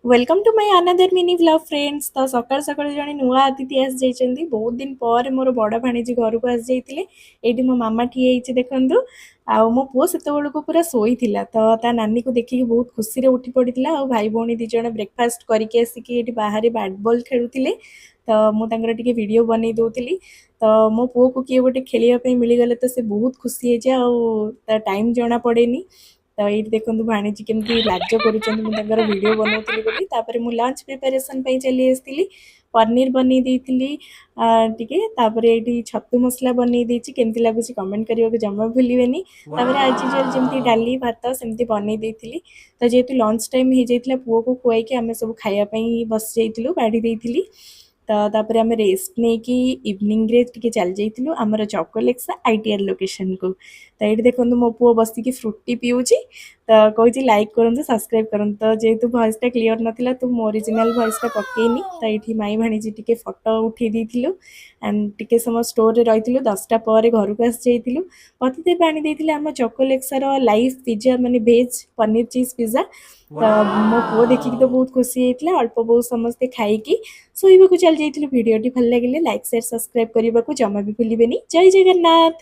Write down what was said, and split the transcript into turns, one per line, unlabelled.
Welcome to my another mini vlog, friends. ତ ସକାଳୁ ସକାଳୁ ଜଣେ ନୂଆ ଅତିଥି ଆସିଯାଇଛନ୍ତି। ବହୁତ ଦିନ ପରେ ମୋର ବଡ଼ ଭାଣିଜୀ ଘରକୁ ଆସିଯାଇଥିଲେ। ଏଇଠି ମୋ ମାମା ଠିଆ ହେଇଛି ଦେଖନ୍ତୁ। ଆଉ ମୋ ପୁଅ ସେତେବେଳକୁ ପୁରା ଶୋଇଥିଲା, ତ ତା ନାନୀକୁ ଦେଖିକି ବହୁତ ଖୁସିରେ ଉଠି ପଡ଼ିଥିଲା। ଆଉ ଭାଇ ଭଉଣୀ ଦୁଇ ଜଣ ବ୍ରେକଫାଷ୍ଟ କରିକି ଆସିକି ଏଇଠି ବାହାରେ ବ୍ୟାଟ୍ ବଲ୍ ଖେଳୁଥିଲେ, ତ ମୁଁ ତାଙ୍କର ଟିକେ ଭିଡ଼ିଓ ବନେଇ ଦେଉଥିଲି। ତ ମୋ ପୁଅକୁ କିଏ ଗୋଟେ ଖେଳିବା ପାଇଁ ମିଳିଗଲେ ତ ସେ ବହୁତ ଖୁସି ହେଇଯାଏ ଆଉ ତା ଟାଇମ୍ ଜଣା ପଡ଼େନି। ତ ଏଇଠି ଦେଖନ୍ତୁ, ଭାଣିଜୀ କେମିତି ଲାଜ କରୁଛନ୍ତି ମୁଁ ତାଙ୍କର ଭିଡ଼ିଓ ବନଉଥିଲି ବୋଲି। ତାପରେ ମୁଁ ଲଞ୍ଚ ପ୍ରିପାରେସନ୍ ପାଇଁ ଚାଲି ଆସିଥିଲି। ପନିର ବନେଇ ଦେଇଥିଲି ଟିକେ। ତାପରେ ଏଇଠି ଛତୁ ମସଲା ବନେଇ ଦେଇଛି। କେମିତି ଲାଗୁଛି କମେଣ୍ଟ କରିବାକୁ ଜମା ଭୁଲିବେନି। ତାପରେ ଆଜି ଯେମିତି ଡାଲି ଭାତ ସେମିତି ବନେଇ ଦେଇଥିଲି। ତ ଯେହେତୁ ଲଞ୍ଚ ଟାଇମ୍ ହେଇଯାଇଥିଲା, ପୁଅକୁ ଖୁଆଇକି ଆମେ ସବୁ ଖାଇବା ପାଇଁ ବସି ଯାଇଥିଲୁ, ବାଢ଼ି ଦେଇଥିଲି। ତ ତାପରେ ଆମେ ରେଷ୍ଟ ନେଇକି ଇଭିନିଂରେ ଟିକେ ଚାଲି ଯାଇଥିଲୁ ଆମର ଚକୋଲେକ୍ସା ଆଇଟିଆର୍ ଲୋକେସନକୁ। ତ ଏଇଠି ଦେଖନ୍ତୁ, ମୋ ପୁଅ ବସିକି ଫ୍ରୁଟି ପିଉଛି। ତ କହୁଛି ଲାଇକ୍ କରନ୍ତୁ, ସବସ୍କ୍ରାଇବ୍ କରନ୍ତୁ। ତ ଯେହେତୁ ଭଏସ୍ଟା କ୍ଲିଅର୍ ନଥିଲା, ତ ମୁଁ ଅରିଜିନାଲ୍ ଭଏସ୍ଟା ପକେଇନି। ତ ଏଇଠି ମାଇଁ ଭାଣିଜୀ ଟିକେ ଫଟୋ ଉଠେଇ ଦେଇଥିଲୁ ଆଣ୍ଡ ଟିକେ ସମୟ ଷ୍ଟୋରରେ ରହିଥିଲୁ। 10ଟା ପରେ ଘରକୁ ଆସିଯାଇଥିଲୁ। ପତିଦେବ ଆଣି ଦେଇଥିଲେ ଆମ ଚକୋଲେକ୍ସାର ଲାଇଭ୍ ପିଜା, ମାନେ ଭେଜ୍ ପନିର ଚିଜ୍ ପିଜା। ତ ମୋ ପୁଅ ଦେଖିକି ତ ବହୁତ ଖୁସି ହେଇଥିଲା। ଅଳ୍ପ ବହୁତ ସମସ୍ତେ ଖାଇକି ଶୋଇବାକୁ ଚାଲି ଯାଇଥିଲୁ। ଭିଡ଼ିଓଟି ଭଲ ଲାଗିଲେ ଲାଇକ୍, ସେୟାର, ସବସ୍କ୍ରାଇବ୍ କରିବାକୁ ଜମା ବି ଭୁଲିବେନି। ଜୟ ଜଗନ୍ନାଥ।